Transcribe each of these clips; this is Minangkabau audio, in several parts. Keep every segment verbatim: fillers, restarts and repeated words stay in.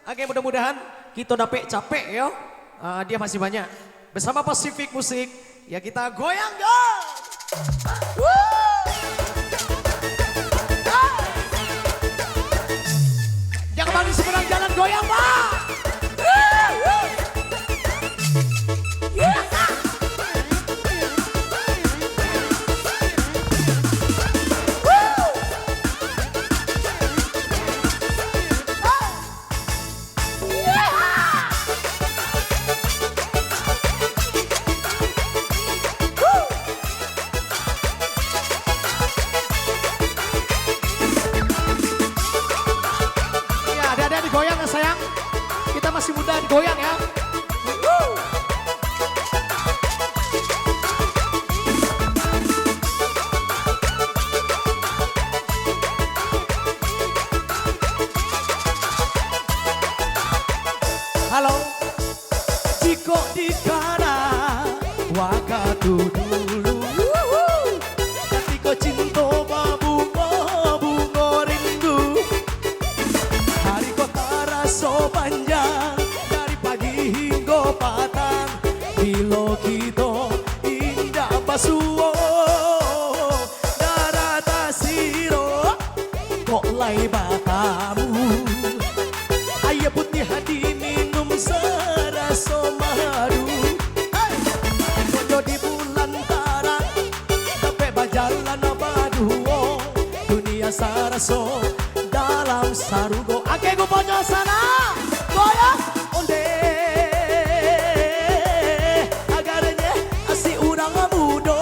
Oke, mudah-mudahan kito dapek capek yo. Ah, hadiah masih banyak. Bersama Pacific Music, ya kita goyang, guys. Woo! Ah! Yang paling seberang jalan goyang, Pak. Woo! Woo! Ya, adik-adik digoyang ya, sayang. Kita masih muda, digoyang ya. Halo. Jikok dikana wakatu dulu, katiko cinto babungo-bungo rindu, hari ko taraso panjang dari pagi hinggo patang, bilo kito indak basuo. Darah tasiro, kok lai batamu. Aia putiah diminum saraso madu. Hei! Konyo di bulan tarang, dapek bajalan baduo. Dunia saraso dalam sarugo. Ake guponyo sana, goyang, onde, agarnye asi urang mudo.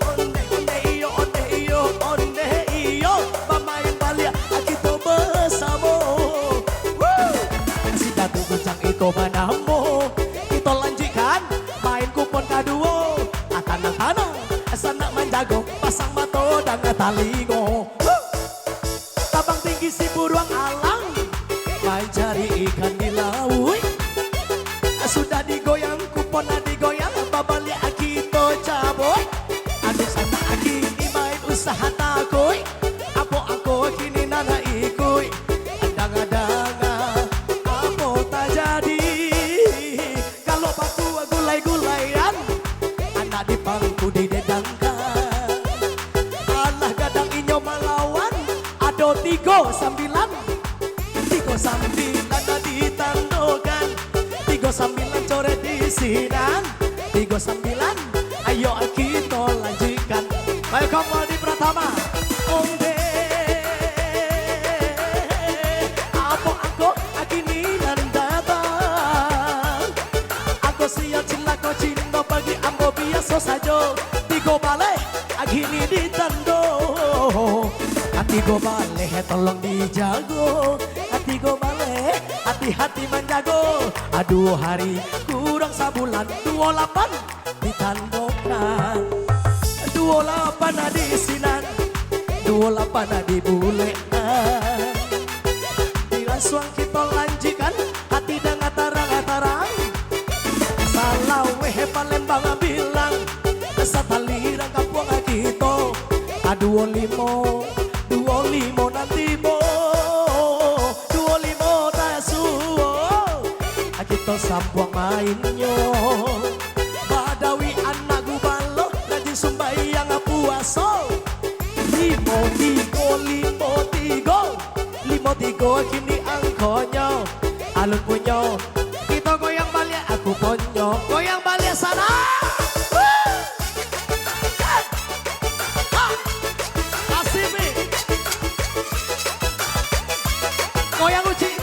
Onde, onde iyo, onde iyo, onde iyo, bamain baliak kito basamo. Woo! Sida tu guncang iko banamo, kito lanjuikkan main kupon kaduo. Ah, tanang-tanang, sanak manjago, pasang mato dan talingo. Woo! Tabang tinggi si buruang alang, mancari ikan di lauik. Sudah digoyang kupon, digoyang babaliak kito cabuik. Aduh sanak kini main usah takuik, apo angko kini nan ikuik. Danga-danga, apo tajadi? Kalau baku gulai-gulaian, anak di pangku didedangkan. Alah gadang inyo malawan, ado tigo sambilan. Tigo sambilan ditandokan, tigo sambilan coret di sinan. Tigo sambilan, ayo kito lanjuikkan. Baik, Komang Aldi Pratama. Onde, apo angko kini nan datang? Angko siap cilako, cinto pagi ambo biaso sajo. Tigo baleh kini ditando. Tigo baleh tolong dijago. Tigo baleh hati-hati manjago. Duo hari kurang sabulan, duo lapan ditandokan. Duo lapan di sinan, duo lapan di bulekan. Dilasuang kito lanjuikkan, hati danga tarang-tarang. Salaweh Palembang bilang, satali rang kampuang kito. Duo limo, duo limo nan tibo, duo limo tasuo. Kito sambuang mainnyo. Badawi anak gubalo, rajin sumbayang puaso. Limo tigo, limo tigo, limo tigo kini angkonyo. Alun punyo, kito goyang baliak, aku punyo. Goyang baliak sana. Wuh! Ha! Asik, Mi. Goyang, Uci.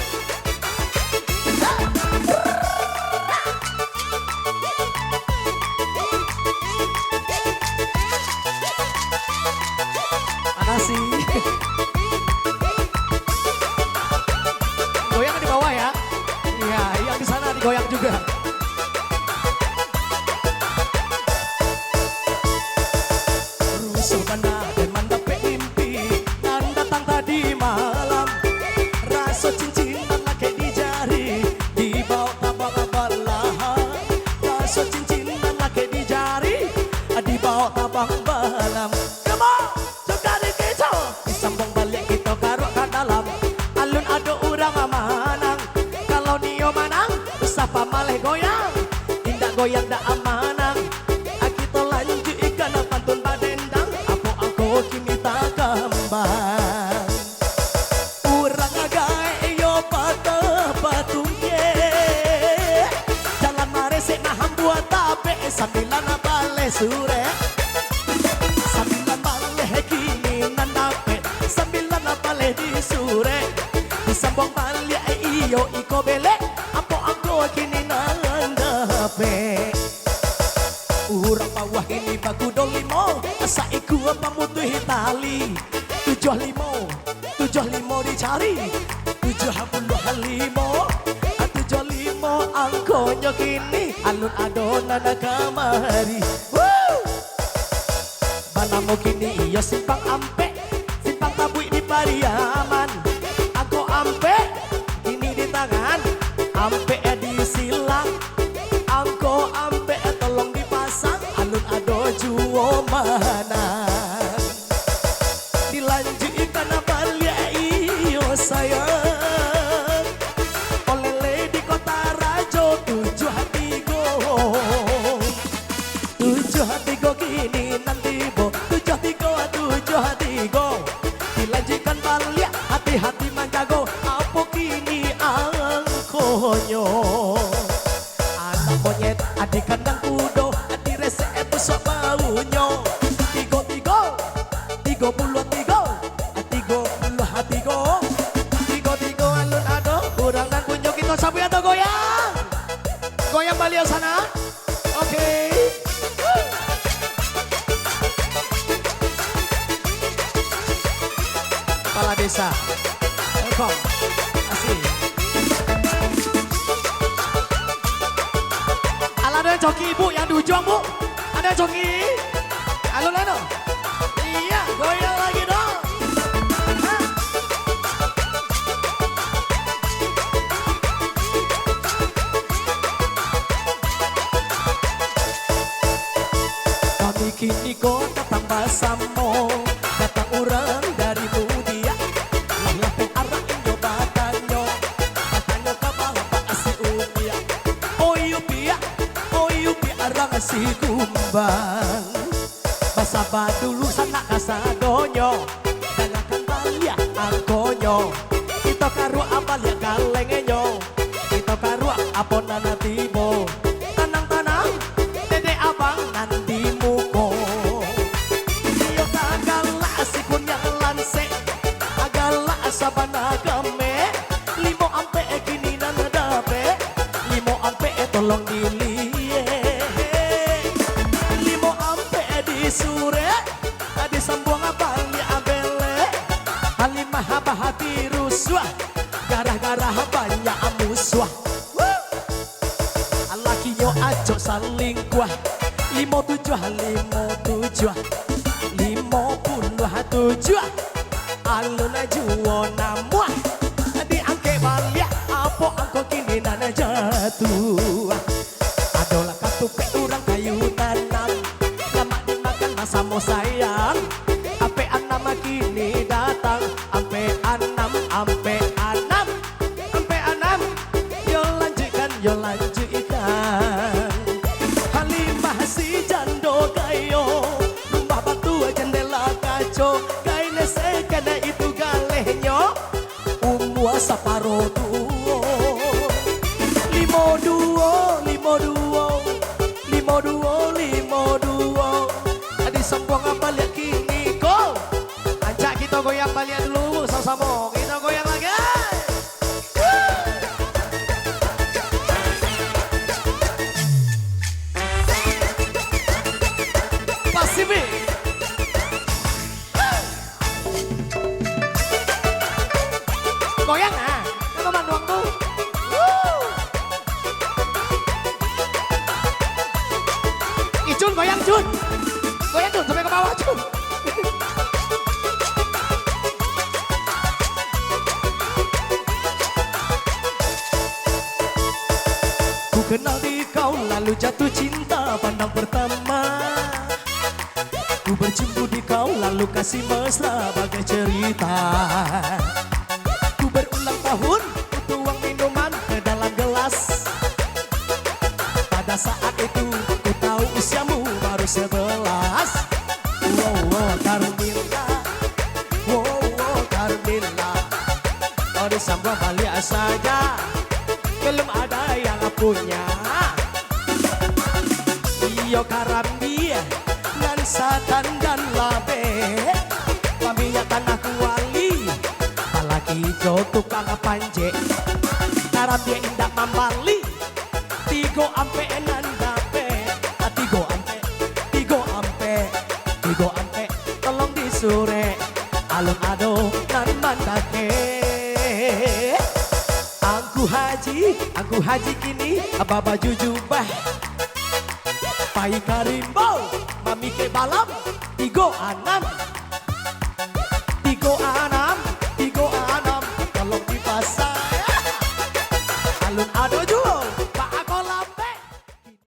Makasih. Goyang di bawah ya. Iya, yang di sana digoyang juga. Rusuh bana den mandapek mimpi nan datang tadi malam. Raso cincin nan lakek di jari, dibaok tabang balahan. Raso cincin nan lakek di jari, dibaok tabang balahan. Come on! Cukari kicau, disambuang baliak kito karuak ka dalam. Alun ado urang Yang dak amanang, kito lanjuikan pantun badendang, apo angko kini takambang. Urang gaek iyo patah batungkek, jalan maresek mahambuah tapek, sambilan baleh surek. Sambilan baleh kini nan dapek, sambilan baleh disurek. Disambuang baliak iyo iko belek, apo angko kini nan dapek. Urang bawah ini bakudo limo, saikua pamutuih tali. Tujuah limo, tujuah limo dicari, tujuah puluah limo, tujuah limo angkonyo kini, alun ado nan kamari. Woo! Banamo kini iyo simpang ampek, simpang tabuik di Pariaman. Angko ampek kini di tangan, ampek di silang. Angko ampek tolong dipasang, alun ado juo manang. Dilanjuikan baliak iyo sayang, oleh di Kota Rajo tujuah tigo. Tujuah tigo kini nan tibo, tujuah tigo, tujuah tigo. Dilanjuikan baliak, hati-hati manjago, apo kini angkonyo. Anak monyet, adi kandang kudo, adi resek, eh, busok baunyo. Tigo, tigo, tigo puluah tigo, tigo puluah tigo. Tigo, tigo, alun ado, urang nan punyo kito sabuik atau goyang. Goyang baliak sana. Oke. Kepala desa. Welcome. Asik. Alah, ado yang coki, Ibu, yang di ujung, Bu? Ado yang coki? Alun lah, no? Iya, goyang lagi, dong. Hah? Kami kini ko datang basamo, datang urang dari mudiak. Lah lapeh arak inyo batanyo, batanyo ka bapak si Upiak. Oi Upiak, oi Upiak, arang si kumbang. Basaba dulu sanak kasadonyo, dangakan baliak angkonyo. Kito karuak baliak kalengnyo, kito karuak apo nan tibo. Tanang-tanang, dedek abang nan di muko. Iyo tagalak si kuniang lansek, tagalak sabana gamek. Limo ampek kini nan dapek, limo ampek tolong diliek. Limo ampek disurek, disambuang baliak belek. Halimah bahati rusuah, garah-garah banyak musuah. Wuh! Lakinyo acok salingkuah. Limo tujuah, limo tujuah, limo puluah tujuah. Alun juo namuah, diangkek baliak, apo angko kini nan jatuah. Adolah katupek urang kayu tanam, lamak dimakan basamo sayang. Ampek anam kini datang, ampek anam, ampek anam. Ampek anam, yo lanjuikan, yo lanjuikan. Halimah si jando kayo, rumah batu jandela kaco, kain sekan itu galehnyo, umua saparo tuo. Limo duo, limo duo, limo duo, limo duo. Disambuang baliak kini ko. Rancak kito goyang baliak dulu, samo-samo. Kito goyang lagi. Pasifik. Goyang, ah. Kan banduang tu. Ih, Jun, goyang, Jun. Goyang, Jun, sampai ke bawah, Jun. Ku kenal di kau lalu jatuh cinta pandang pertama. Ku bercumbu di kau lalu kasih mesra bagai cerita. Ku berulang tahun ku tuang minuman ke dalam gelas. Pada saat itu Sambah baliak saja, belum ada yang punya. Iyo karambia nan satandan labek, paminyak tanah kuali, balaki jo tukang panjek. Karambia indak mambali, tigo ampek nan dapek. Ah, tigo ampek, tigo ampek, tigo ampek, tolong disurek, alun ado nan mandakek. Angku Haji, Angku Haji kini babaju jubah. Pai ka rimbo, mamikek balam, tigo anam.